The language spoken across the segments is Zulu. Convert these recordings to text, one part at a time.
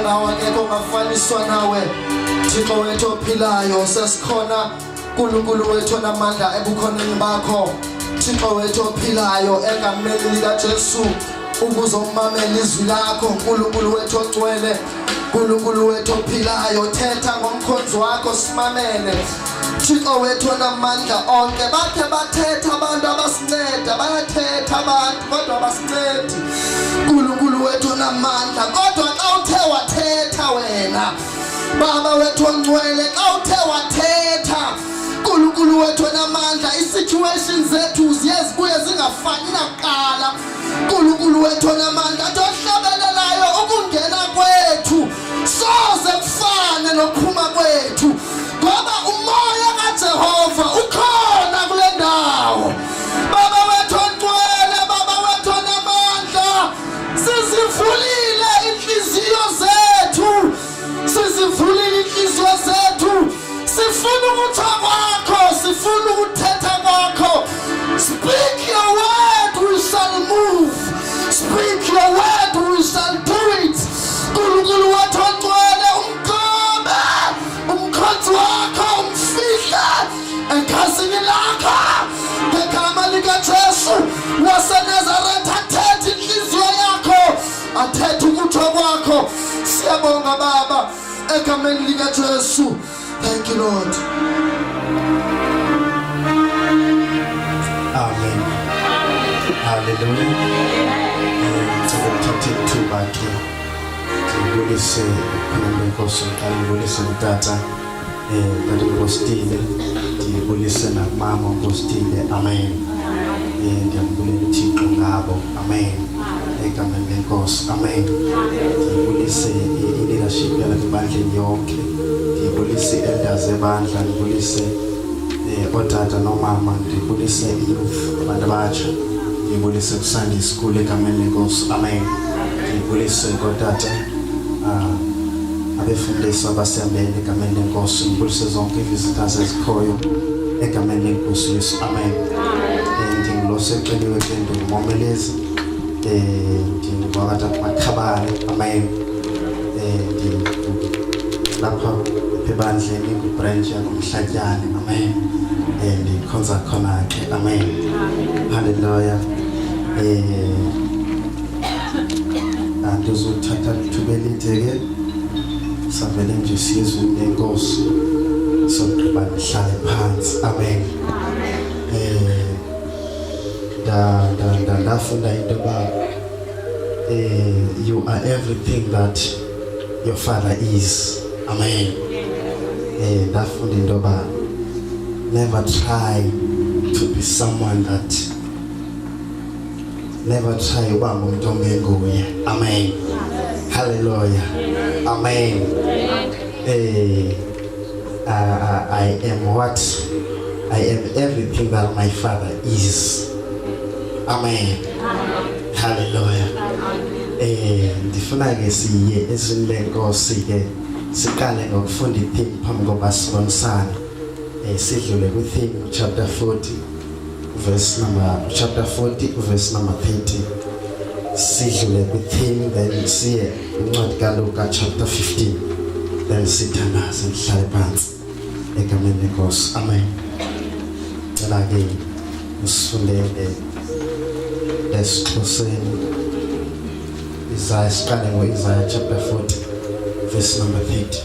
Njengawe akekho ongafaniswa nawe. Thixo wethu ophilayo, sesikhona Nkulunkulu wethu onamandla ebukhoneni bakho. Thixo wethu ophilayo, egameni likaJesu ukuzomamela izwi lakho Nkulunkulu wethu ogcwele, Nkulunkulu wethu ophilayo, thetha ngomkhonzi wakho simamele. Thixo wethu onamandla onke, bakhe bathetha abantu abasinceda, bayathetha abantu kodwa abasincedi. Nkulunkulu wethu onamandla, kodwa xa uthe wathetha wena Baba wethu ongcwele, xa uthe wathetha Nkulunkulu wethu onamandla, i-situation zethu ziye zibuye zingafani nakuqala. Nkulunkulu wethu onamandla, athi ohlabelelayo ukungena kwethu soze kufane nokuphuma kwethu, ngoba umoya kaJehova ukhona kule ndawo. Baba wethu ongcwele, Baba wethu onamandla, sizivulile inhliziyo zethu, sizivulile inhliziyo zethu, sifuna ukutha kwakho, sifuna ukuthetha kwakho. Speak your word, we shall move. Speak your word, we shall do it. Nkulunkulu wethu ongcwele, umgcobe umkhonzi wakho, umfihle ekhasini lakho ngegama likaJesu waseNazaretha. Athethe inhliziyo yakho, athethe ukutho kwakho. Siyabonga Baba, egameni likaJesu. Thank you, Lord. Amen. Hallelujah. Ngicela ukuthatha ithuba ke ngibulise ukukhuluma kwenkosi, ngiqale ngibulise utata tata Nkositile, ndibulise nakumama Nkositile. Amen. Ndiyambulela uThixo ngabo. Amen. Egameni lenkosi. Amen. Ndibulise i-leadership yalapha ebandleni yonke, ndibulise i-elders ebandla, ndibulise ootata noomama, ndibulise i-youth, abantu abatsha, ndibulise ku-Sunday school egameni lenkosi. Amen. Ndibulise kootata abefundisi abasihambele egameni lenkosi, ngibulise zonke ii-visitors ezikhoyo egameni lenkosi Yesu. Amen. Ndingulo sexeliwe ke, ndingumomelezi, ndingwakatata Makhabane. Amen. Lapha ebandleni kwibranch yakuMhlatyane. Amen. Ndikhonza khona ke. Amen. Haleluya. Andizuthatha lithuba elide ke, savele nje siyezweni lenkosi, sogqiba ndihlale phansi. Amen. eh nda nda ndafunda into yoba you are everything that your father is. Amen. Ndafunda into yoba never try to be someone that, never try uba ngumuntu ongenguye. Amen. Hallelujah. Amen. I am what I am, everything that my father is. Amen. Hallelujah. Ndifuna ke siye ezwini lenkosi ke, siqale ngokufunda itheme phambi koba sibonisane. Sidlule kwi-theme, chapter 40 verse number, chapter 40 verse number 30, sidlule kwi-theme, then siye incwadi kaLuka chapter 15, then sithandaze, ndihlale phansi egameni lenkosi. Amen. Cela ke usifundele esiXhoseni Isaiah, siqale ngo-Isaiah chapter 40 verse number 30,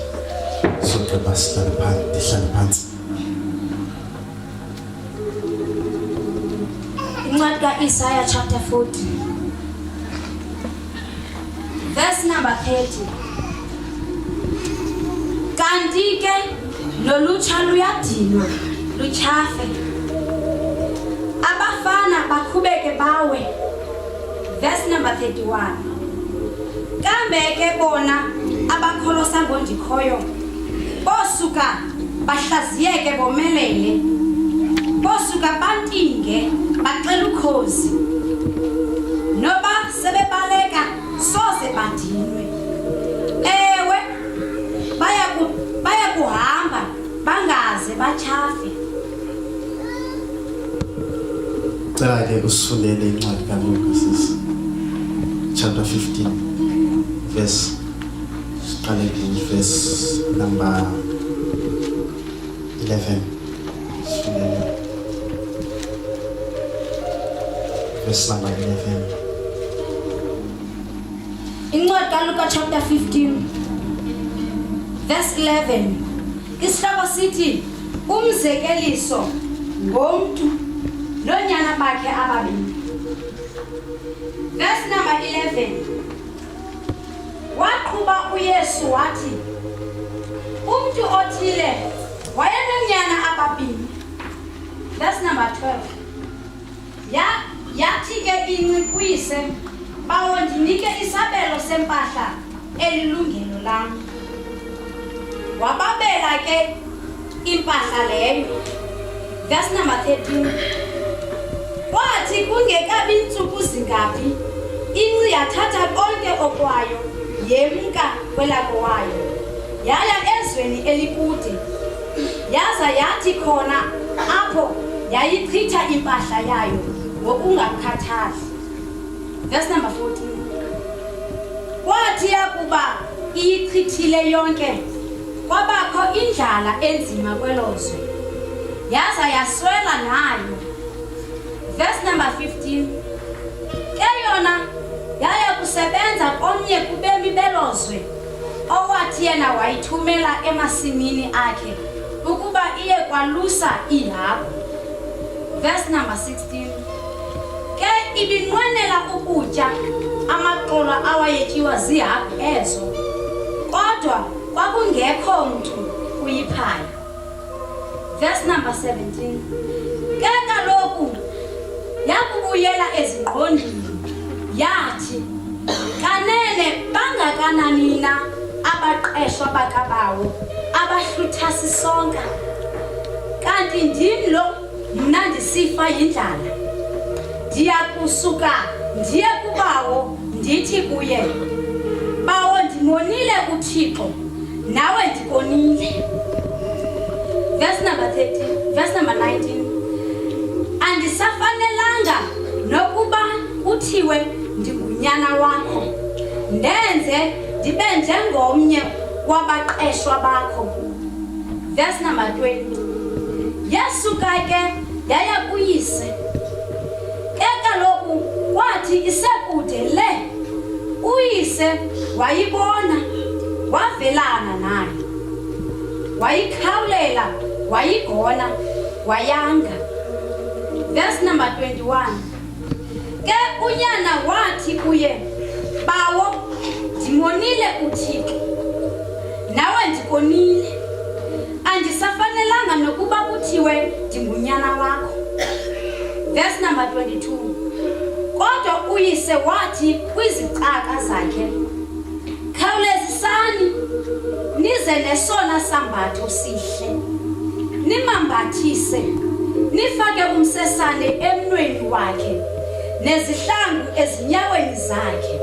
sogqiba sihlale phansi, ndihlale phansi. Incwadi ka-Isaya chapter 40 verse number 30. Kanti ke nolutsha luyadinwa lutyhafe, abafana bakhubeke bawe. Verse number 31. Kambe ke bona abakholosa ngoNdikhoyo bosuka bahlaziyeke bomelele, bosuka bantinge baxela ukhozi, noba sebebaleka soze badinwe. Ewe, baya kuhamba bangaze batyhafe. Cela ke usifundele incwadi kaLuka sisi, chapter 15 verse. Siqale verse number 11. Sifundele verse number 11. Incwadi kaLuka chapter 15 verse 11. Isihloko sithi umzekeliso ngomntu noonyana bakhe ababini. Verse number 11. Waqhuba uYesu wathi, umntu othile wayenonyana ababini. Verse number 12. Ya, yathi ke inci kuyise, bawo ndinike isabelo sempahla elilungelo lam. Wababela ke impahla leyo. Verse number 13. Kwathi kungekabi ntsuku zingaphi, inci yathatha konke okwayo, yemka kwelakowayo, yaya ezweni elikude. Yaza yathi khona apho yayichitha impahla yayo ngokungakhathali. Verse number 14. Kwathi yakuba iyichithile yonke, kwabakho indlala enzima kwelo zwe, yaza yaswela nayo. Verse number 15. Ke yona yaya kusebenza komnye kubemi belo zwe, owathi yena wayithumela emasimini akhe ukuba iye kwalusa iihagu. Verse number 16. Ke ibinqwenela ukutya amaxolo awayetyiwa ziihagu ezo, kodwa kwakungekho mntu uyiphayo. Verse number 17. Ke kaloku yakubuyela ezingqondweni yathi, kanene bangakanani na abaqeshwa bakabawo abahlutha sisonka, kanti ndim lo mna ndisifa yindlala. Ndiya kusuka ndiye kubawo ndithi kuye, bawo ndimonile kuThixo nawe ndikonile. Verse number 13, verse number 19. Andisafanelanga nokuba kuthiwe ndingunyana wakho, ndenze ndibe njengomnye wabaqeshwa bakho. Verse number 20. Yesuka ke yaya kuyise. Ke kaloku kwathi isekude le, uyise wayibona, wavelana nayo, wayikhawulela, wayigona, wayanga. Verse number 21. Ke unyana wathi kuye, bawo ndimonile uThixo, nawe ndikonile, andisafanelanga nokuba kuthiwe ndingunyana wakho. Verse number 22. Kodwa uyise wathi kwizicaka zakhe, khawulezisani nize nesona sambatho sihle, nimambathise, nifake umsesane emnweni wakhe nezihlangu ezinyaweni zakhe.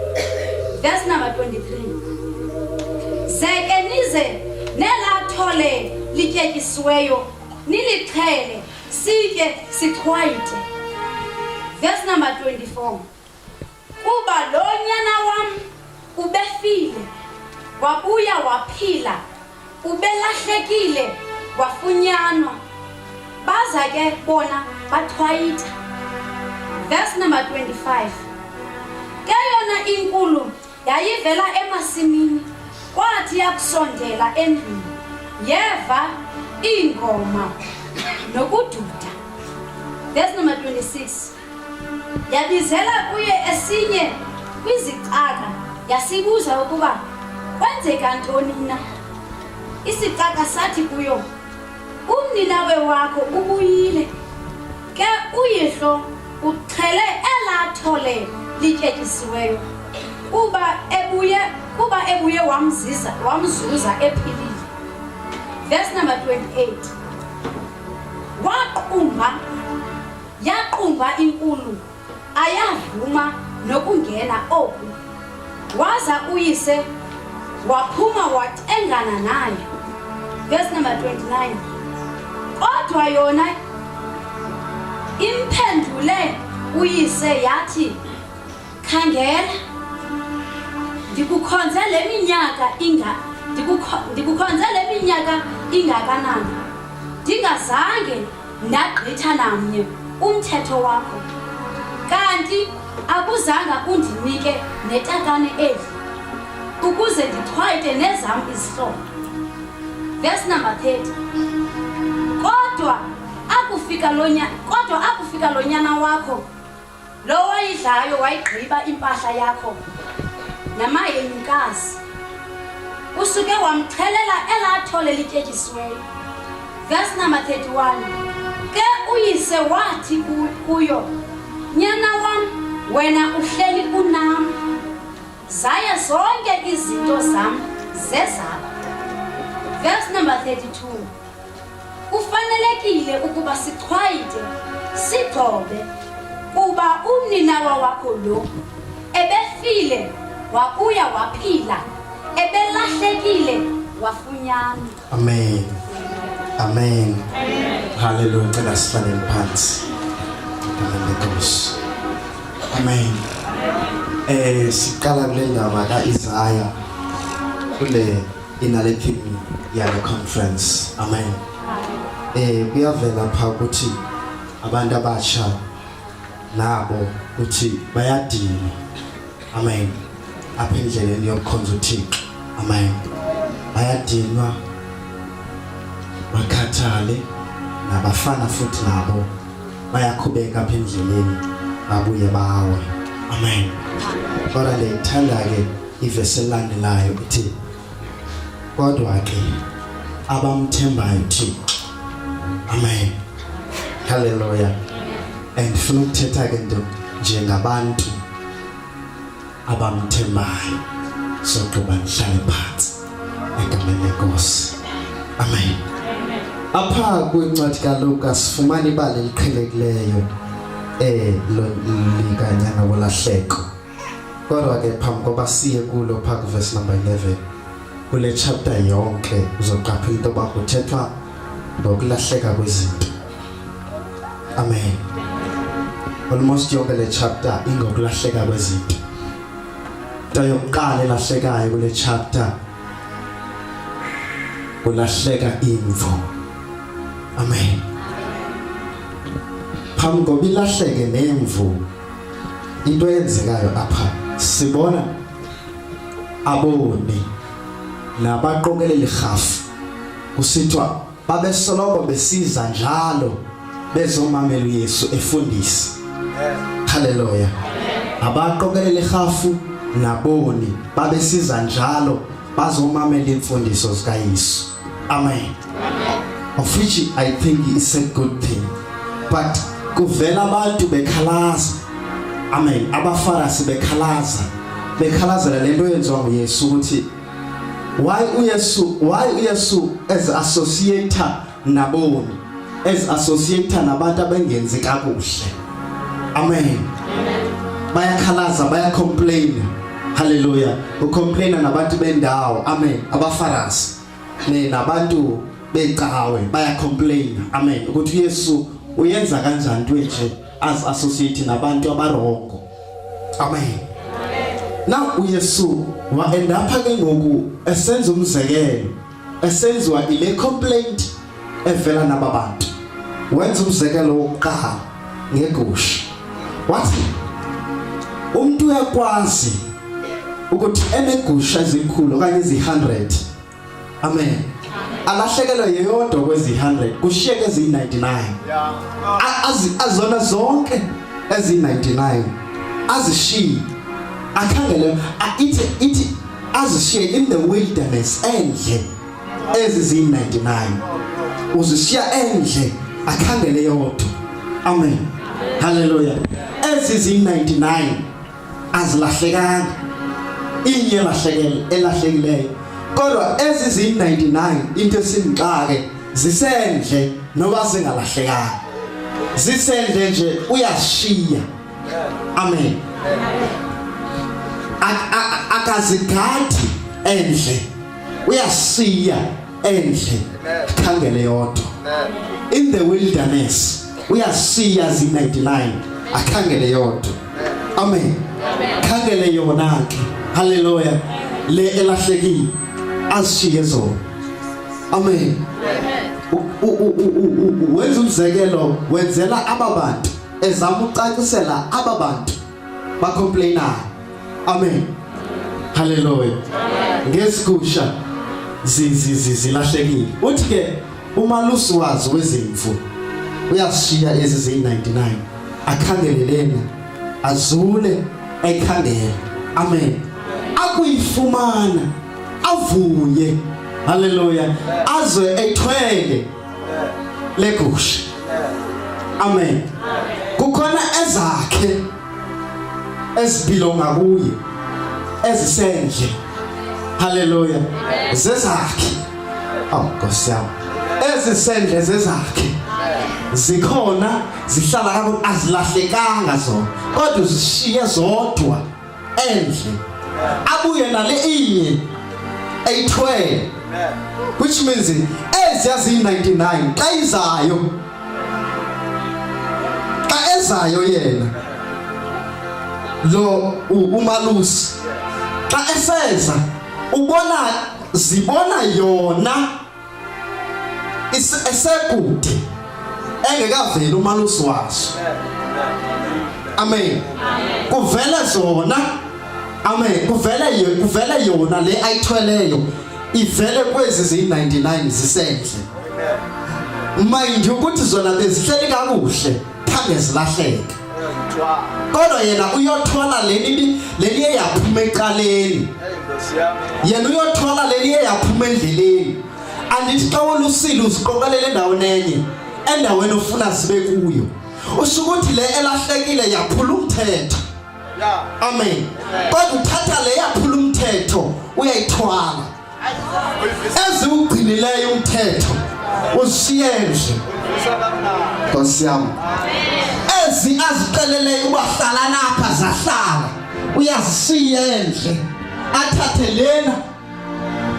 Verse number 23. Zeke nize nelaa thole lityetyisiweyo nilixhele, sitye sichwayite. Verse number 24. Kuba lo nyana wam ubefile, wabuya waphila, ubelahlekile, wafunyanwa. Baza ke bona bachwayita. Verse number 25. Ke yona inkulu yayivela emasimini, kwathi yakusondela endlwini, yeva iingoma nokududa. Verse number 26. Yabizela kuye esinye kwizicaka, yasibuza ukuba kwenzeka ntoni na. Isicaka sathi kuyo, umninawe wakho ubuyile, ke uyihlo uxhele elaa thole lityetyisiweyo, kuba ebuye wamziza wamzuza ephilile. Verse number 28. Waqumba, yaqumba inkulu, ayavuma nokungena oku. Waza uyise waphuma wacengana nayo. Verse number 29. Kodwa yona imphendule uyise yathi, khangela, ndikukhonze le minyaka inga Ndikukhonze le minyaka ingakanani, ndingazange ndagqitha namnye umthetho wakho, kanti akuzanga undinike netakane eli ukuze ndichwayite nezam izihlobo. Verse number 30. Kodwa akufika lo nyana wakho, lo wayidlayo wayigqiba impahla yakho namahenyukazi, usuke wamxhelela elaa thole lityetyisiweyo. Verse number 31. Ke uyise wathi kuyo, Nyana wam, wena uhleli unam, zaye zonke izinto zam zezakho. Verse number 32. Kufanelekile ukuba sichwayite sigcobe, kuba umninawa wakho lo ebefile wabuya waphila, ebelahlekile wafunyanwa. Amen. Amen. Hallelujah. Cela sihlaleni phansi. Amen Nkosi. Amen. Siqala kule ndaba kaIsaiah kule inale theme yale conference. Amen. Kuyavela pha ukuthi abantu abasha nabo ukuthi bayadinwa. Amen. Apha endleleni yokukhonza uThixo. Amen. Bayadinwa, bakhathale, nabafana futhi nabo bayakhubeka apha endleleni babuye bawe. Amen. Kodwa ndiyayithanda ke ivesi elandelayo ithi, kodwa ke abamthembayo uThixo. Amen. Hallelujah. And ndifuna ukuthetha ke nto njengabantu abamthembayo, sogqiba ndihlale phantsi egameni lenkosi. Amen. Apha kwincwadi kaLuka sifumana ibali eliqhelekileyo likanyana wolahleko. Kodwa ke phambi koba siye kulo pha kuverse number 11 kule chapter yonke, uzoqaphela into yoba kuthethwa ngokulahleka kwezinto. Amen. Almost yonke le chapter ingokulahleka kwezinto. Into yokuqala elahlekayo kule chapter, kulahleka imvu. Amen. Phambi koba ilahleke nemvu, into eyenzekayo apha, sibona aboni nabaqokelela irhafu kusithiwa babesoloko besiza njalo bezomamela uYesu efundisa. Haleluya. Abaqokelela irhafu naboni babesiza njalo bazomamela imfundiso zikaYesu. Amen. Of which I think is a good thing, but kuvela abantu bekhalaza. Amen. Abafarasi bekhalaza, bekhalazela lento yenziwa nguYesu, ukuthi why uYesu as associator naboni, as associator nabantu abengenzi kakuhle. Amen. Bayakhalaza, bayacomplain. Hallelujah. Ucomplaina nabantu bendawo. Amen. Abafarasi ne nabantu becawe bayacomplain. Amen. Ukuthi uYesu uyenza kanjani into enje, as associate nabantu abawrong. Amen. Now uYesu waendapha ke ngoku esenza umzekelo, esenziwa ile complaint evela naba bantu. Wenza umzekelo wokuqala ngegusha, wathi umuntu uyakwazi ukuthi enegusha ezikhulu okanye ezi-100, amen, alahlekelwe yeyodwa kwezi-100, kushiyeke eziyi-99. Azona zonke eziyi-99 azishiye, akhangele, ithi azishiye in the wilderness, endle. Ezi ziyi-99 uzishiya endle, akhangele yodwa. Amen. Haleluya. Ezi ziyi-99 azilahlekanga, inye elahlekele elahlekileyo, kodwa ezi ziyi-99, into esimxake, zisendle noba zingalahlekanga, zisendle nje, uyashiya. Amen. Akazigadi endle, uyasiya endle, khangele yodwa in the wilderness. Uyasiya zi-99, akhangele yodwa. Amen. Khangele yona ke. Haleluya. Le elahlekile. Azishiye zona. Amen. Wenza umzekelo wenzela ababantu ezama ukucacisela ababantu bacomplainayo. Amen. Hallelujah. Ngesigusha zilahlekile. Uthi ke umalusi wazo wezimvu uyashiya ezi ziyi-99 akhangele lena azule ekhangela. Amen. Akuyifumana avuye. Hallelujah. Azwe ethwele legusha. Amen. Kukhona ezakhe ezibhilonga kuye ezisendle. Hallelujah. Zezakhe. Oh Nkosi yami. Ezisendle zezakhe. Zikhona zihlala kakuhle azilahlekanga zona kodwa uzishiye zodwa endle. Abuye nale inye eyithwele. Which means eziyazi 99 xa izayo xa ezayo yena lo umalusi xa eseza ubona zibona yona esekude engekaveli umalusi waso. Amen. Kuvele zona. Amen. Kuvele yona le ayithweleyo ivele kwezi ziyi-99 zisendle. Mind you ukuthi zona bezihleli kakuhle khange zilahleke. Kodwa yena uyothwala leli leli eyaphuma ecaleni. Yena uyothwala leli eyaphuma endleleni. Andithi xa wolusile uziqokelela endaweni enye, endaweni ofuna zibe kuyo. Usho ukuthi le elahlekile yaphula umthetho. Amen. Kodwa uthatha le yaphula umthetho uyayithwala. Eziwugcinileyo umthetho ushiye nje. Nkosi yami. Ezi azixeleleyo uba hlalana apha zahlala. Uyazishiya endle. Athathe lena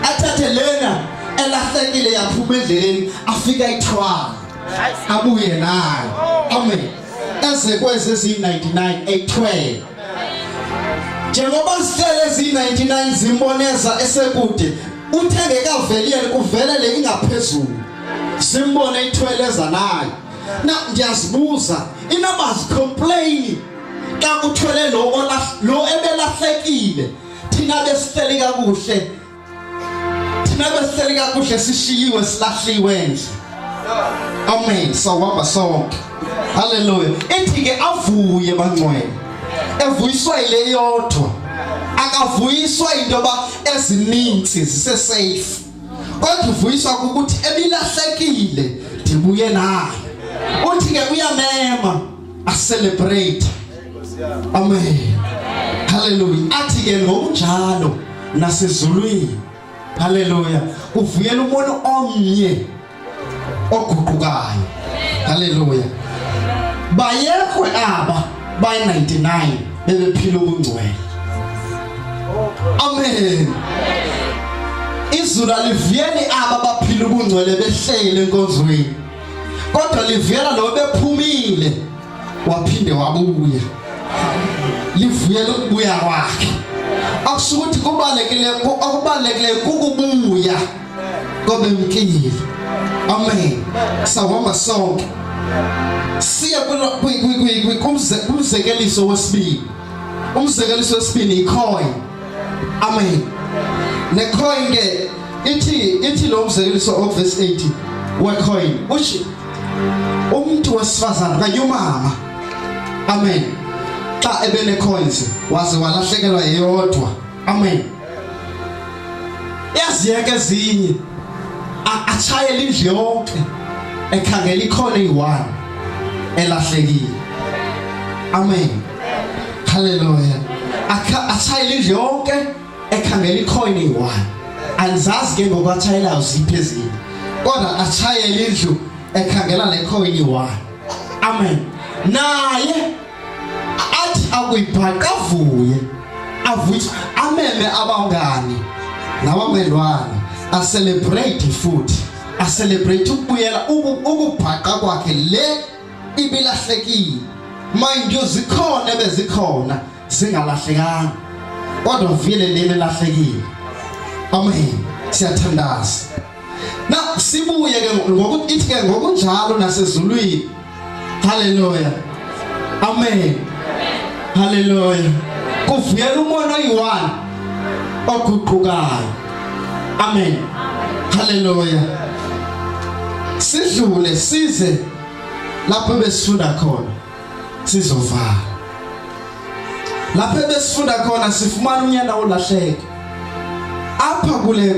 athathe lena elahlekile yaphuma endleleni afike ayithwala abuye nayo. Amen. Eze kwezi eziyi-99 eyithwele njengoba zihlele eziyi-99 zimboneza esekude uthe ngekaveli yena kuvele le ingaphezulu simbone ithwele eza nayo. Na ndiyazibuza inoba zicomplaini xa kuthwele lo lo ebelahlekile thina besihleli kakuhle thina besihleli kakuhle sishiyiwe silahliwe nje. Amen. Sawuhamba sonke. Haleluya. Ithi ke avuye bangcwele. Evuyiswa ile yodwa. Akavuyiswa into yoba ezininzi zise safe. Kodwa uvuyiswa ukuthi ebilahlekile ndibuye nayo. Uthi ke uyamema a celebrate. Amen. Haleluya. Athi ke ngokunjalo nasezulwini. Haleluya. Uvuyela umuntu omnye oguqukayo. Haleluya. Bayekwe aba bay 99 bebephila ubungcwele. Amen. Izulu alivuyeli aba baphila ubungcwele behlele enkonzweni. Kodwa livuyela lo bephumile waphinde wabuya. Livuyela ukubuya kwakhe. Akusho ukuthi kubalekile okubalekile kukubuya kobemkile. Amen. Sawuhamba sonke. Siya kumzekeliso wesibili. Umzekeliso wesibili icoin. Amen. Ne coin ke ithi lo mzekeliso of verse 80 we coin uthi umuntu wesifazane kanye umama. Amen. Xa ebene coins waze walahlekelwa yeyodwa. Amen. Yaziyeke ezinye achayele indlu yonke ekhangela ikhona eyi-one elahlekile. Amen. Haleluya. Achayele indlu yonke ekhangela icoin eyi-one. Andizazi ke ngoku atshayelayo ziphi ezinye, kodwa achayele indlu ekhangela le coin eyi-one. Amen. Naye athi akuyibhaqa avuye avuye ameme abangani nabamelwane acelebrate futhi acelebrate ukubuyela ukubhaqa kwakhe le ibilahlekile. Mind you zikhona ebezikhona zingalahlekanga kodwa vile leli lahlekile. Amen. Siyathandaza. Na sibuye ke ngokuthi ithi ke ngokunjalo nasezulwini. Haleluya. Amen. Haleluya. Kuvuyela umona oyi-1 oguqukayo. Amen. Haleluya. Sidlule size lapho besifunda khona sizovala. Lapho besifunda khona sifumana unyana olahleko. Apha kule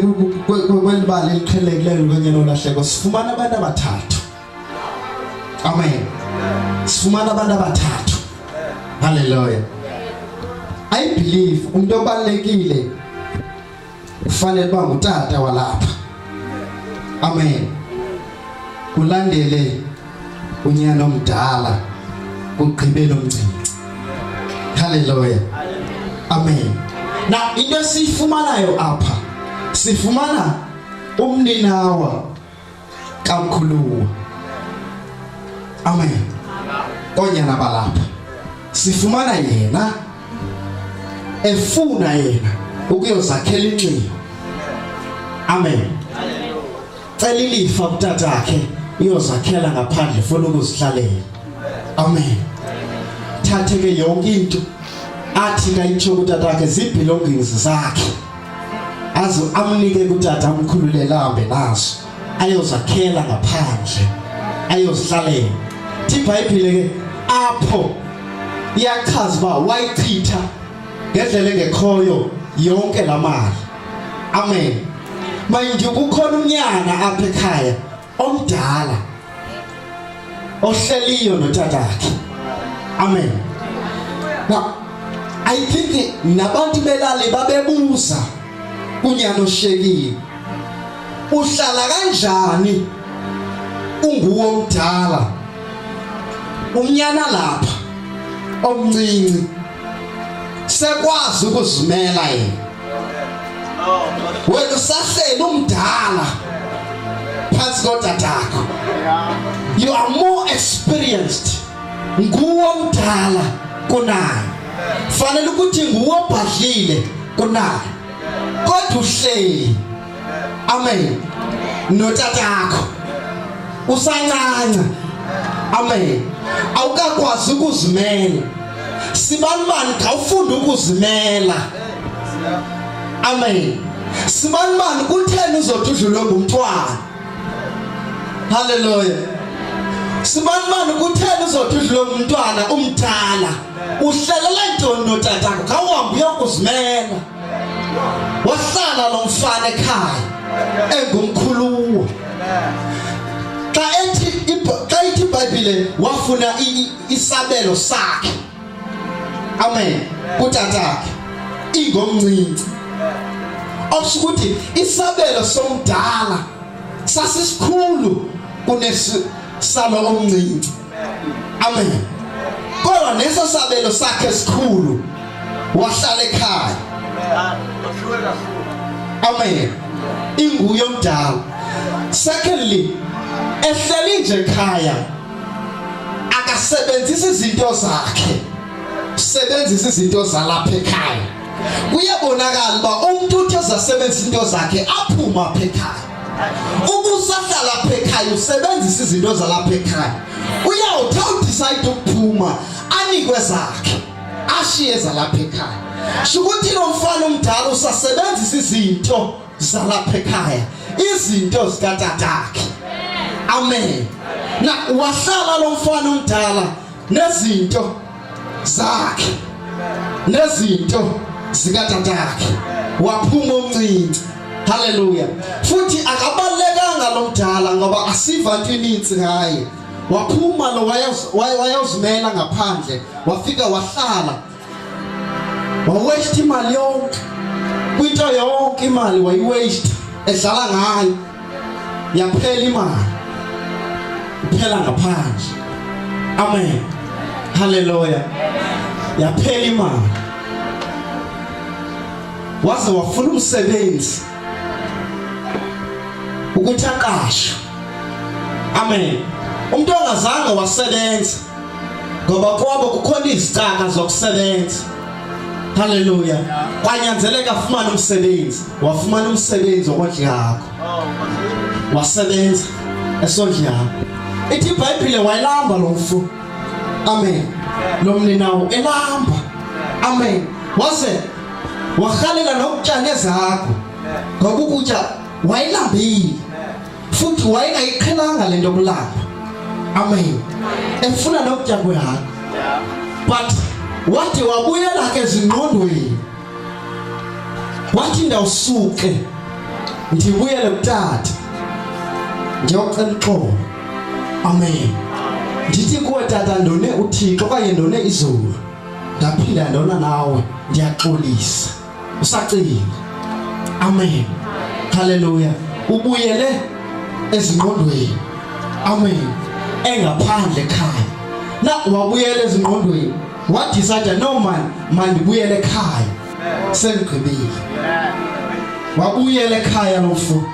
kwelibali eliqhelekileyo lukanyana olahleko sifumana abantu abathathu. Amen. Sifumana abantu abathathu. Hallelujah. I believe umuntu obalekile ufanele uba ngutata walapha. Amen. Kulandele unyana omdala kugqibele omncinci. Hallelujah. Amen. Now into esiyifumanayo apha sifumana umninawa kamkhuluwa amen konyana balapha sifumana yena efuna yena ukuyozakhela inxibo amen cela ilifa kutatakhe uyozakhela ngaphandle funa ukuzihlalela amen thathe ke yonke into athi kayitsho kutatakhe zii-belongings zakhe aze amnike kutata amkhululele ahambe nazo ayozakhela ngaphandle ayozihlalela thi ibhayibhile ke apho iyachaza uba wayichitha ngendlela engekhoyo yonke la mali amen mind you kukhona unyana apha ekhaya omdala ohleliyo notatakhe amen now i think nabantu belali babebuza kunyana oshekile uhlala kanjani unguwo omdala umnyana lapha omncinci sekwazi ukuzimela yena wena usahleli umdala phansi kotatakho you are more experienced nguwe omdala kunaye fanele ukuthi nguwe obhadlile kunaye kodwa uhleli amen notatakho usancanca amen awukakwazi ukuzimela sibanibani khawufunda ukuzimela amen sibanibani kutheni uzothi udlulwe ngumntwana haleluya sibanibani kutheni uzothi udlulwe ngumntwana umdala uhlelela ntoni notatakho khawuhambe uyokuzimela wahlala lo mfana ekhaya engumkhuluwa xa ethi xa ithi iBhayibhile wafuna isabelo sakhe amen kutatakhe ingomncinci okusho ukuthi isabelo somdala sasisikhulu kunesi salo omncinci amen kodwa leso sabelo sakhe esikhulu wahlala ekhaya amen inguye omdala secondly ehleli nje ekhaya akasebenzisi izinto zakhe sebenzisa izinto zalapha ekhaya kuyabonakala uba umuntu uthi ezasebenzisa into zakhe aphuma apha ekhaya Ubusahlala apha ekhaya usebenzisa izinto zalapha ekhaya. Uyawuthi awudecide ukuphuma anikwe zakhe ashiye zalapha ekhaya. Shukuthi lo mfana omdala usasebenzisa izinto zalapha ekhaya, izinto zikatatakhe. Amen. Na wahlala lo mfana omdala nezinto zakhe nezinto zikatatakhe waphuma omncinci haleluya futhi akabalekanga lo mdala ngoba asiva nto ininzi ngaye waphuma lo wayozimela ngaphandle wafika wahlala wawaste imali yonke kwinto yonke imali wayiwaste edlala ngayo yaphela imali iphela ngaphandle amen haleluya yaphela imali waze wafuna umsebenzi ukuthi aqashwe amen umuntu ongazange wasebenza ngoba kwabo kukhona izicaka zokusebenza. Haleluya. Kwanyanzeleka afumane umsebenzi, wafumana umsebenzi wokondla yakho. Wasebenza esondla yakho. Ithi iBhayibhile wayelamba lo mfo. Amen. Lo mninawo elamba. Amen. Waze warhalela nokutya nezakho. Ngoba ukutya wayelambile. Futhi wayengayiqhelanga lento yokulamba. Amen. Efuna nokutya kwehaka. But wade wabuyela ke ezingqondweni. Wathi ndawusuke ndibuyele kutata. Ndiyocela uxolo. Amen. Ndithi kuwe tata ndone uThixo okanye ndone izulu. Ndaphinda ndona nawe ndiyaxolisa. Usacinga. Amen. Haleluya. Ubuyele ezingqondweni. Amen. Engaphandle ekhaya. Na wabuyela ezingqondweni. Wadecide no man mandibuyele ekhaya. Sengigqibile. Wabuyela ekhaya lo mfo.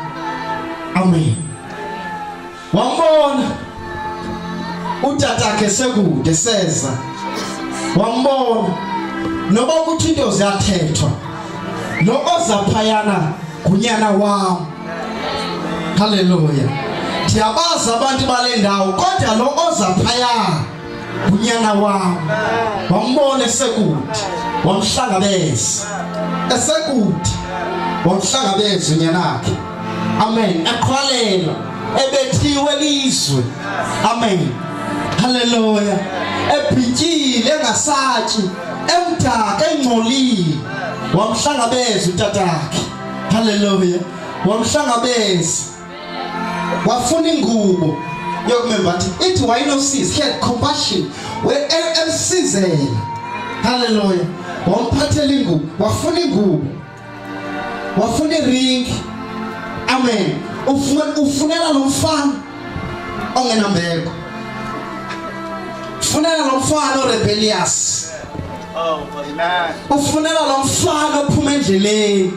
Amen. Wambona utatakhe sekude seza. Wambona noba ukuthi into ziyathethwa. Lo oza phayana ngunyana wam. Haleluya. Ndiyabazi abantu bale ndawo kodwa lo oza phaya ngunyana wam. Wambona esekude, wamhlangabeza. Esekude wamhlangabeza unyanakhe. Amen. Eqhwalela ebethiwe lizwe. Amen. Haleluya. Ebhityile engasatyi, emdaka engcolile. Wamhlangabeza utatakhe. Haleluya. Wamhlangabeza. Wafuna ingubo yokumembatha. Ithi wayenosizi, he had compassion. Emsizela. Haleluya. Wamphathela ingubo, wafuna ingubo. Wafuna iringi. Amen. Ufunela lo mfana ongenambeko. Ufunela lo mfana orebellious. Oh, amen. Ufunela lo mfana ophuma endleleni.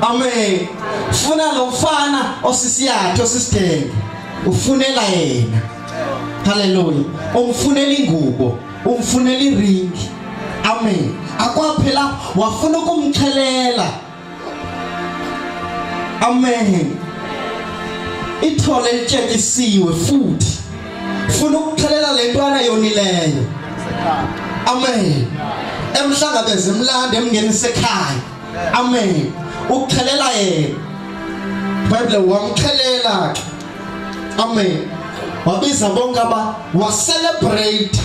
Amen. Ufuna lo mfana osisiyathu osisidenge. Ufunela yena. Hallelujah. Umfunela ingubo, umfunela iringi. Amen. Akwaphela wafuna ukumxhelela. Amen. Ithole elitshekisiwe futhi. Funa ukuxhelela lentwana yonileyo. Amen. Emhlangabeze emlande emngenise ekhaya. Amen. Ukuxhelela yena. Bible wamxhelela ke. Amen. Wabiza bonke aba wa celebrate.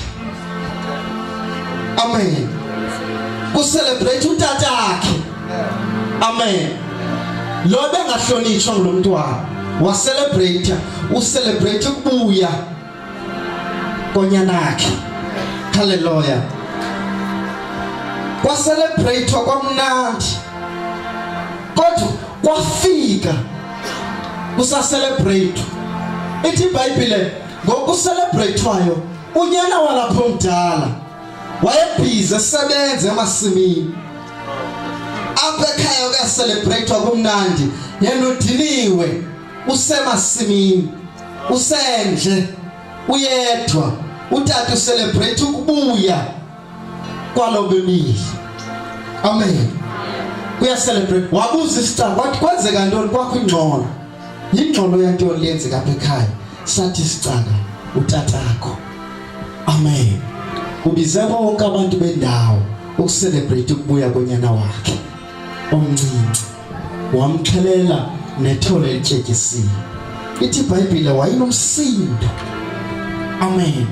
Amen. Ku celebrate utatakhe. Amen. Lo bengahlonishwa ngulomntwana wa celebrate, u celebrate ukubuya konyanakhe. Hallelujah. Kwa celebrate kwamnandi. Kodwa kwafika kusa celebrate. Ithi iBhayibhile ngokucelebratewayo unyana walapho omdala wayebhizi esebenza emasimini. Apha ekhaya kuyacelebratewa kumnandi, yena udiniwe usemasimini, usendle, uyedwa. Utata ucelebrate ukubuya kwalobemile. Amen. Kuya celebrate. Wabuza isicaba wathi kwenzeka ntoni kwakho ingxolo. Yingxolo yantoni leyenzeka apha ekhaya? Sathi isicaka utatakho. Amen. Ubize bonke abantu bendawo ukucelebrate ukubuya konyana wakhe omncinci. Wamxhelela nethole elityetyisiwe. Ithi iBhayibhile wayenomsindo. Amen.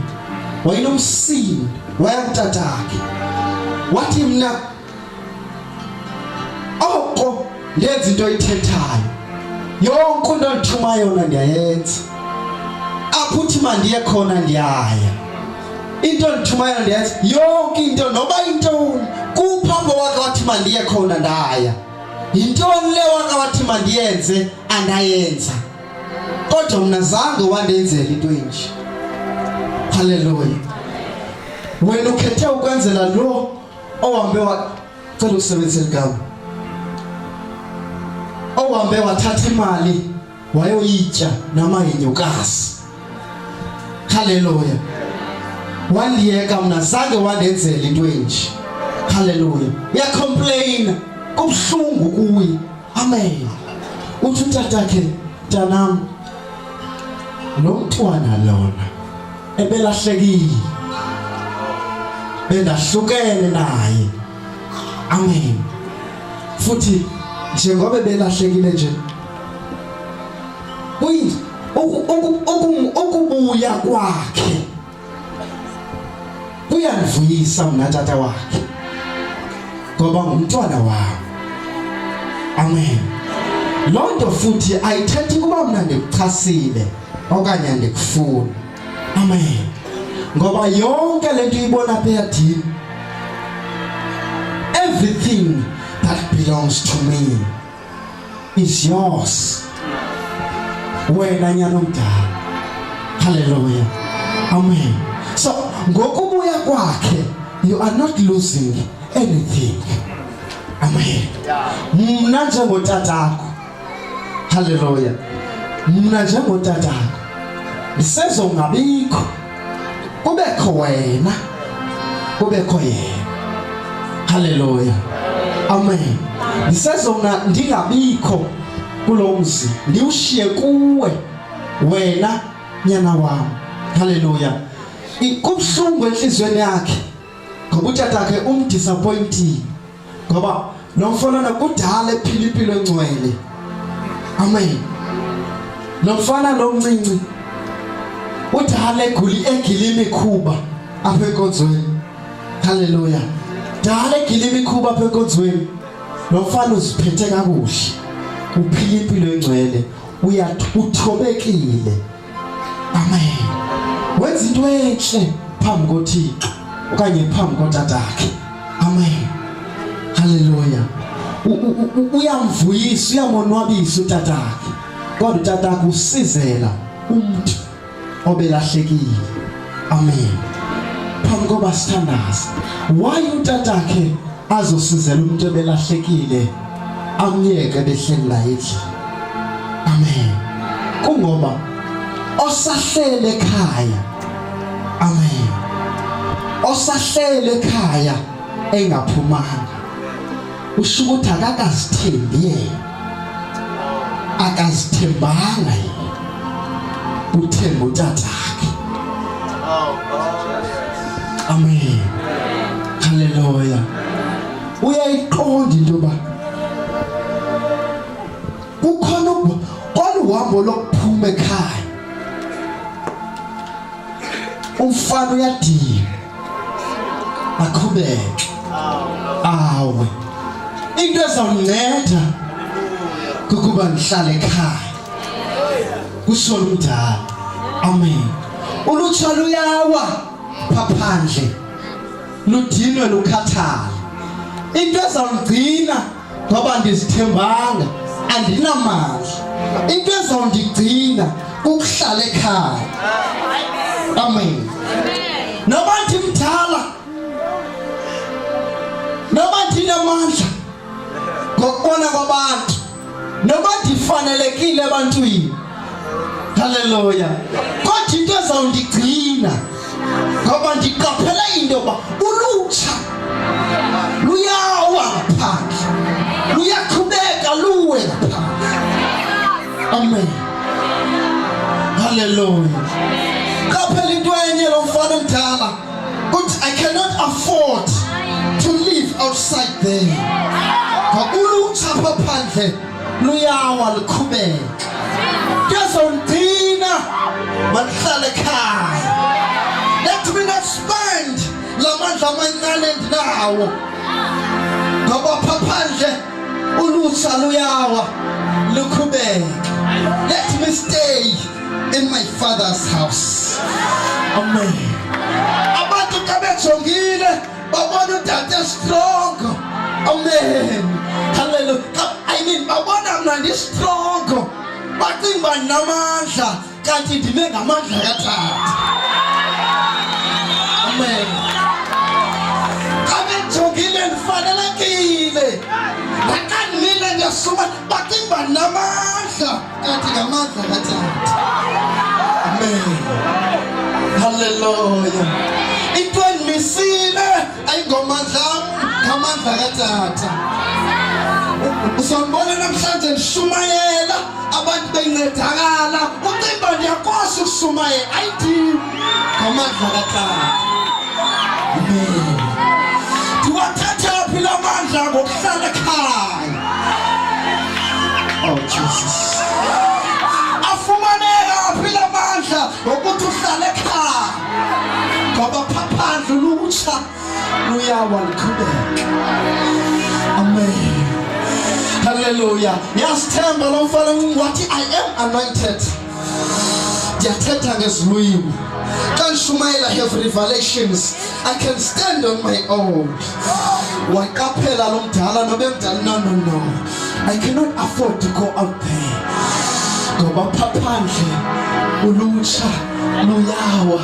Wayenomsindo waya kutatakhe. Wathi mna oko ndenza into oyithethayo. Yonke into ondithuma yona ndiyayenza. Apho uthi mandiye khona ndiyaya. Into ondithuma yona ndiyayenza. Yonke into noba intoni. Kuphi apho wake wathi mandiye khona ndaya. Yintoni le wake wathi mandiyenze andayenza. Kodwa mna zange wandenzela into enje. Haleluya. Wena ukhethe ukwenzela lo ohambe wa cela ukusebenzisa igama. Ohambe wathatha imali wayoyitya namahenyukazi. Haleluya. Wandiyeka mna zange wandenzela into enje. Haleluya. Uyacomplain kubuhlungu kuye. Amen. Uthi utatakhe mntanam lo mntwana lona ebelahlekile bendahlukene naye. Amen. Futhi njengoba belahlekile nje kuyi ukubuya kwakhe kuyangivuyisa mna tata wakhe ngoba ngumntwana wami. Amen. Loo nto futhi ayithethi kuba mna ndikuchasile okanye andikufuni. Amen. Ngoba yonke lento uyibona apha eyadini, everything that belongs to me is yours. Wena nyana omdala. Hallelujah. Amen. So ngokubuya kwakhe you are not losing anything. Amen. Mna njengotatakho. Hallelujah. Mna njengotatakho ndisezongabikho kubekho wena kubekho yena. Hallelujah. Amen. Ndisezona ndingabikho kulo mzi ndiwushiye kuwe wena nyana wam. Hallelujah. Kubuhlungu enhliziyweni yakhe ngoba utatakhe umdisappointile ngoba lo mfana kudala ephila impilo engcwele. Amen. Lo mfana lo mncinci udala eguli egila imikhuba apha enkonzweni. Haleluya. Dala egila imikhuba apha enkonzweni. Lo mfana uziphethe kakuhle, uphila impilo engcwele, uyathobekile. Amen. Wenza into enhle phambi koThixo okanye phambi kotatakhe. Amen. Haleluya. Uyamvuyisa, uyamonwabisa utatakhe. Kodwa utatakhe usizela umuntu obelahlekile. Amen. Phambi koba sithandaze, why utatakhe azosizela umuntu obelahlekile amyeke behleli naye endlini? Amen. Kungoba osahlele ekhaya. Amen. Osahlele ekhaya engaphumanga usho ukuthi akakazithembi yena, akazithembanga yena, uthemba utatakhe. Amen. Haleluya. Uyayiqonda into yoba kukhona kolu hambo lokuphuma ekhaya, umfana uyadinga aqhubeke awe. Into ezawunceda kukuba ndihlale ekhaya, kusho umdala. Amen. Ulutsha luyawa phaphandle, ludinwe, lukhathale. Into ezawugcina ngoba ndizithembanga, andinamandla, into ezawundigcina kukuhlala ekhaya. Amen. Noba ndimdala, noba ndinamandla ngokubona kwabantu, noba ndifanelekile ebantwini, haleluya, kodwa into ezawundigcina ngoba ndiqaphele into yoba ulutsha luyawa ngaphandle, luyaqhubeka luwe ngaphandle. Amen. Haleluya. Qaphela into enye, lo mfana omdala uthi, "I cannot afford to live outside there," ngoba ulutsha apha phandle luyawa luqhubeka. Kuyazongcina mandihlale ekhaya. Let me not spend la mandla amancane endinawo ngoba pha phandle ulutsha luyawa luqhubeka. Let me stay in my father's house. Amen. Abantu xa bejongile babona utata strong. Amen. Hallelujah. I mean, babona mna ndi-strong, bacinga uba ndinamandla, kanti ndime ngamandla katata. Amen. Xa bejongile ndifanelekile, naxa ndimile ndiyasuma, bacinga uba ndinamandla, kanti ngamandla katata. Amen. Haleluya. Into endimisile ayingomandla am. Ngamandla katata. Uzongibona namhlanje ndishumayela abantu bencedakala, ucinga ndiyakwazi ukushumayela, ayidini ngamandla katata. Amen. Ndiwathatha phi la mandla? Ngokuhlala ekhaya. Oh Jesus. Afumaneka phi la mandla? Ngokuthi uhlale ekhaya. Ngoba phaphandle ulutsha luyawa luqhubeke. Amen. Hallelujah. Yasithemba lo mfana wathi I am anointed. Ndiyathetha ngezilwimi. Xa ndishumayela have revelations. I can stand on my own. Waqaphela lo mdala nobe mdala, no no no. I cannot afford to go out there. Ngoba phaphandle ulutsha luyawa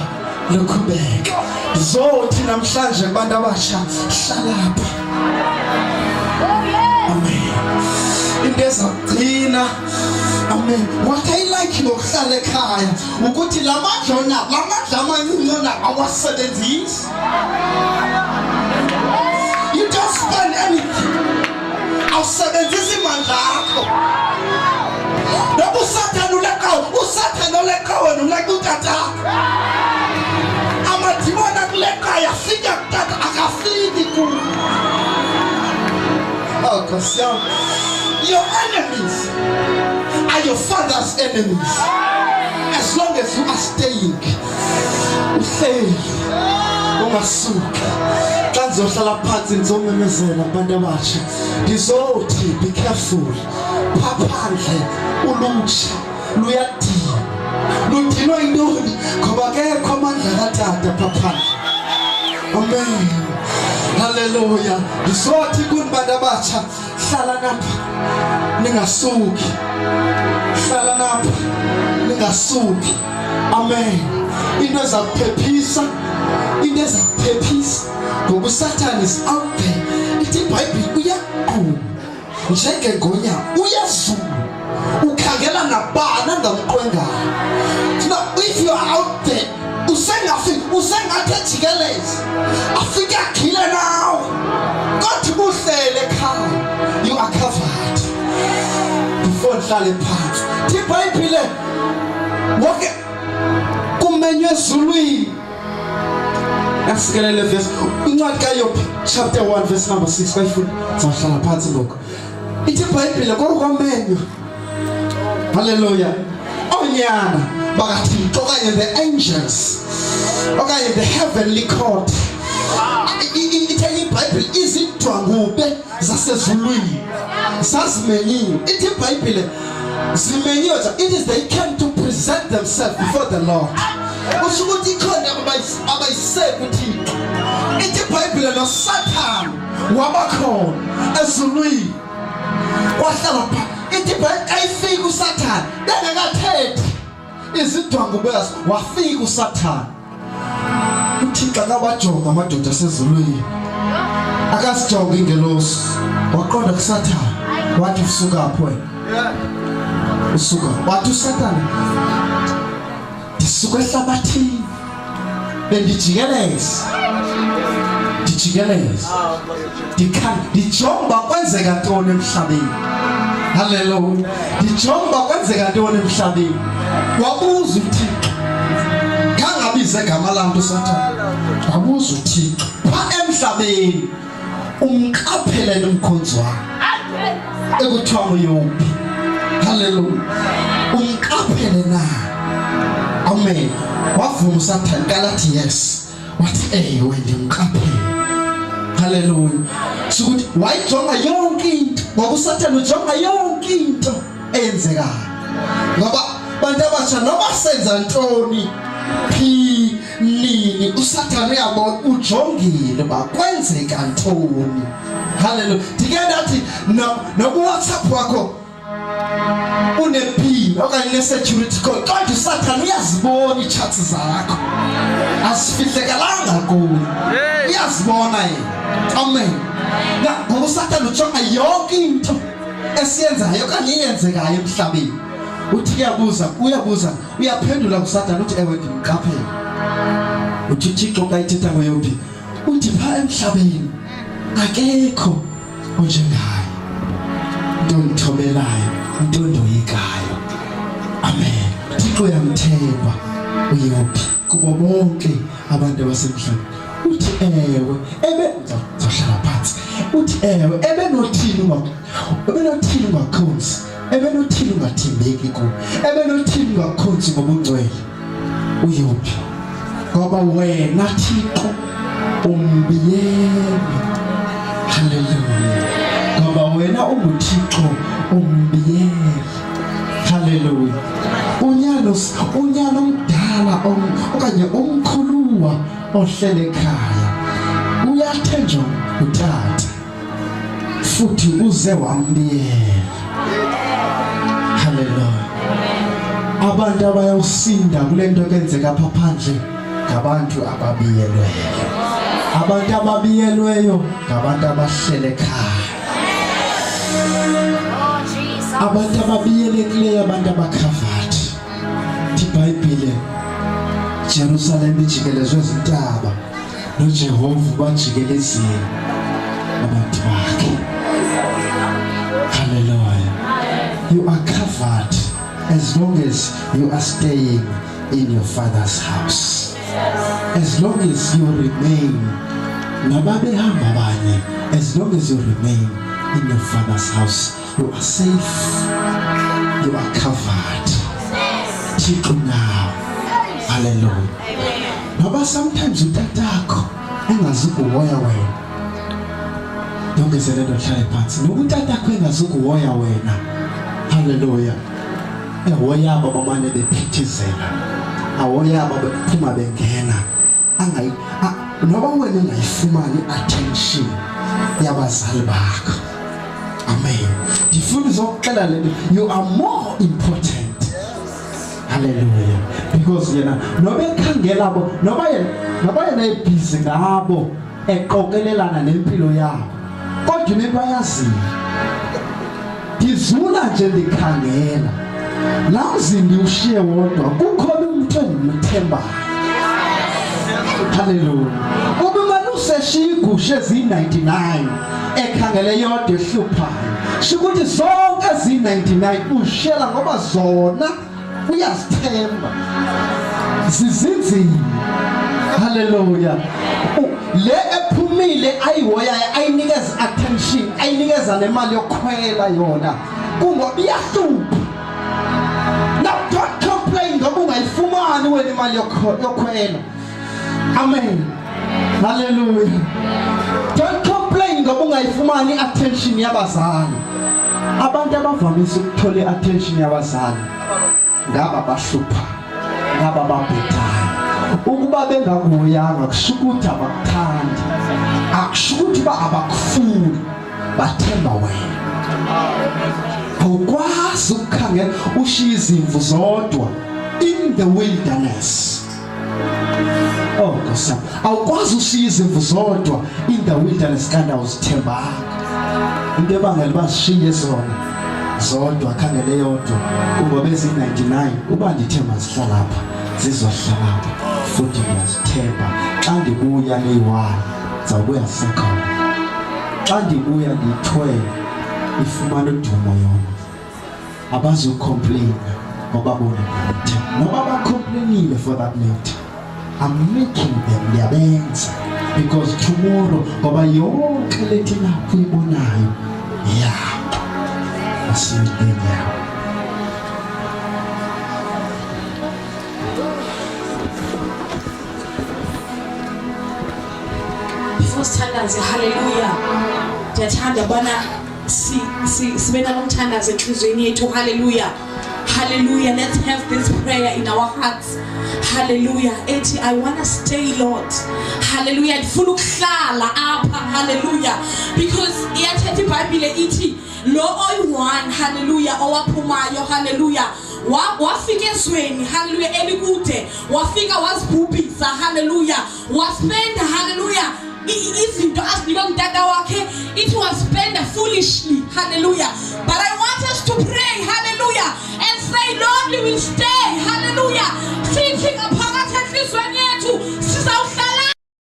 luqhubeka. Zothi namhlanje kubantu abasha, hlalapha. Amen. Into ezakugcina. Amen. What I like ngokuhlala ekhaya ukuthi lamandla ona lamandla amancinci ona awasebenzisi. You don't spend anything. Awusebenzisi mandla akho. Noba usathane uleqa, usathane oleqa wena uleqa utata. Amadimoni akuleqayo afika kutata, akafiki kuwe. Oh, Nkosi yami. Your enemies are your father's enemies. As long as you are staying, uhleli ungasuki. Xa ndizohlala phansi ndizomemezela kubantu abasha, ndizothi be careful. Phaphandle ulutsha luyadinwa. Ludinwa yintoni? Ngoba kekho amandla katata phaphandle. Amen. Hallelujah. Ndizothi kuni bantu abatsha, hlala napha ningasuki. Hlala napha ningasuki. Amen. Into ezakuphephisa, into ezakuphephisa ngoba uSathane is out there. Ithi iBhayibhile uyaqhuma njengengonyama, uyazula, ukhangela nabani angamqwengayo. Now if you are out there, usengafiki, usengathi ejikeleze afike agile nawe, kodwa ubuhlele ekhaya, you are covered. Before ndihlale phansi, thi iBhayibhile wonke kumenywe ezulwini. Yasikelele verse, incwadi kaYobi chapter 1 verse number 6, bayifuna zawuhlala phansi ngoku. Ithi iBhayibhile kwamenywa, haleluya, oonyana bakaThixo okanye the angels okanye the heavenly court. Ithe iBhayibhile izidwangube zasezulwini zazimenyiwe. Ithi iBhayibhile zimenyiwe, it is they came to present themselves before the Lord. Usho ukuthi ikhona abayise kuThixo. Ithi iBhayibhile noSathane wabakhona ezulwini, wahlala pha. Ithi iBhayibhile xa ifika uSathane bengekathethi izidwangube, wafika uSathane. UThixo akawajonga amadoda asezulwini, akasijonga ingelosi, waqonda kuSathane wathi usuka phi wena, usuka. Wathi uSathane ndisuka ehlabathini, bendijikeleza ndijikeleza ndijonga uba kwenzeka ntoni emhlabeni. Haleluya. Ndijonga uba kwenzeka ntoni emhlabeni. Wabuza uThixo, khangabize gama lam nto uSathane, wabuza uThixo pha emhlabeni, umqaphelele umkhonzi wam ekuthiwa nguYobhi? Haleluya. Umqaphele na? Amen. Wavuma uSathane kalathi yes, wathi ewe ndimqaphele. Haleluya. Sikuthi wayijonga yonke into, ngoba uSathane ujonga yonke into eyenzekayo. Ngoba bantu abatsha, noba senza ntoni phi nini, uSathane uyabona, ujongile uba kwenzeka ntoni. Haleluya. Ndike ndathi nokuWhatsApp wakho une-pin okanye une-security code, kodwa uSathane uyazibona ii-chats zakho, azifihlekalanga kuyo, uyazibona yena. Amen. Ngoba uSathane ujonga yonke into esiyenzayo okanye eyenzekayo emhlabeni. Uthi uyabuza, uyabuza, uyaphendula kuSathane, uthi ewe ndimqaphele. Uthi uThixo xa ethetha ngoYobhi uthi phaa emhlabeni Akekho onjengaye, into ndithobelayo, into ndoyikayo. Amen. Thixo uyamthemba uYobhi kubo bonke abantu abasemhlabeni. Uthi ewe ebe ngizohlala phansi. Uthi ewe ebenothini ebenothini ungakhonzi, ebenothini ungathembeki ku, ebenothini ungakhonzi ngobungcwele uYobhi, ngoba wena Thixo umbiyele. Haleluya. Ngoba wena unguThixo umbiyele. Haleluya. Unyana unyana omdala okanye umkhuluwa ohlele ekhaya uyathenjwa utata futhi uze wambiyela. Haleluya. Abantu abayawusinda kule nto kenzeka apha phandle ngabantu ababiyelweyo. Abantu ababiyelweyo ngabantu abahlele ekhaya. Abantu ababiyelekileyo, abantu abakhavathi. IBhayibhile Jerusalem ijikelezwe zintaba noJehova bajikelezile abantu bakhe. Hallelujah. You are covered as long as you are staying in your father's house. As long as you remain, nababehamba abanye, as long as you remain in your father's house, you are safe, you are covered. Thixo nawe. Hallelujah. Noba sometimes utatakho engazukuhoya wena, ndongezelelo hlale phansi, noba utatakho engazukuhoya wena, haleluya, ehoya abo bamane bephithizela, ahoya abo bephuma bengena, angayi noba wena ungayifumani i-attention yabazali bakho. Amen. Ndifuna uzokuxela le nto, you are more important. Haleluya. Because yena noba ekhangela bo, noba yena ebhizi ngabo, eqokelelana nempilo yabo, kodwa into ayaziyo, ndizula nje ndikhangela laa mzimbi ushiye wodwa, kukhona umntu endimthembayo. Haleluya. Ubumane useshiya iigusha eziyi-99 ekhangele yodwa ehluphayo, sho ukuthi zonke eziyi-99 ushela ngoba zona uyazithemba, zizinzile. Haleluya. Le ephumile ayihoyayo, ayinikeza attention, ayinikeza nemali yokukhwela yona, kungoba iyahlupha. Now don't complain ngoba ungayifumani wena imali yokukhwela. Amen. Haleluya. Don't complain ngoba ungayifumani attention yabazali. Abantu abavamise ukuthola i-attention yabazali ngaba bahlupha, ngaba babhedayo. Ukuba bengakuhoyanga kusho ukuthi abakuthandi, akusho ukuthi uba abakufuni, bathemba wena. Awukwazi ukukhangela ushiye izimvu zodwa in the wilderness. Oh Nkosi yami, awukwazi ushiya izimvu zodwa in the wilderness kanti awuzithembanga. Into ebangela uba zishiye zona zodwa, khangele yodwa, kungoba eziyi-99 uba ndithe mazihlala apha zizohlala apha, futhi ndiyazithemba. Xa ndibuya neyi-one ndizawubuya zisekhona, xa ndibuya ndiyithwele ifumana udumo yona, abazucomplaina ngoba bona ndiyabethemba. Noba bacomplainile for that matter, I'm making them, ndiyabenza, because tomorrow, ngoba yonke lethi lapho uyibonayo yabo asimngenyawo. Before sithandaze, haleluya, ndiyathanda ubana sibe nalo mthandazo entliziyweni yethu. Haleluya, haleluya. Let's have this prayer in our hearts. Haleluya. Ethi, I wanna stay, Lord. Haleluya. Ndifuna ukuhlala apha. Haleluya. Because iyathetha iBhayibhile, ithi lo oyi-one, haleluya, owaphumayo, haleluya, wafika ezweni, haleluya, elikude, wafika wazibhubhisa, haleluya, waspenda, haleluya, izinto azinikwe ngutata wakhe, ithi waspenda foolishly. Haleluya. But I want us to pray, hallelujah, and say, Lord, we will stay. Hallelujah. Sithi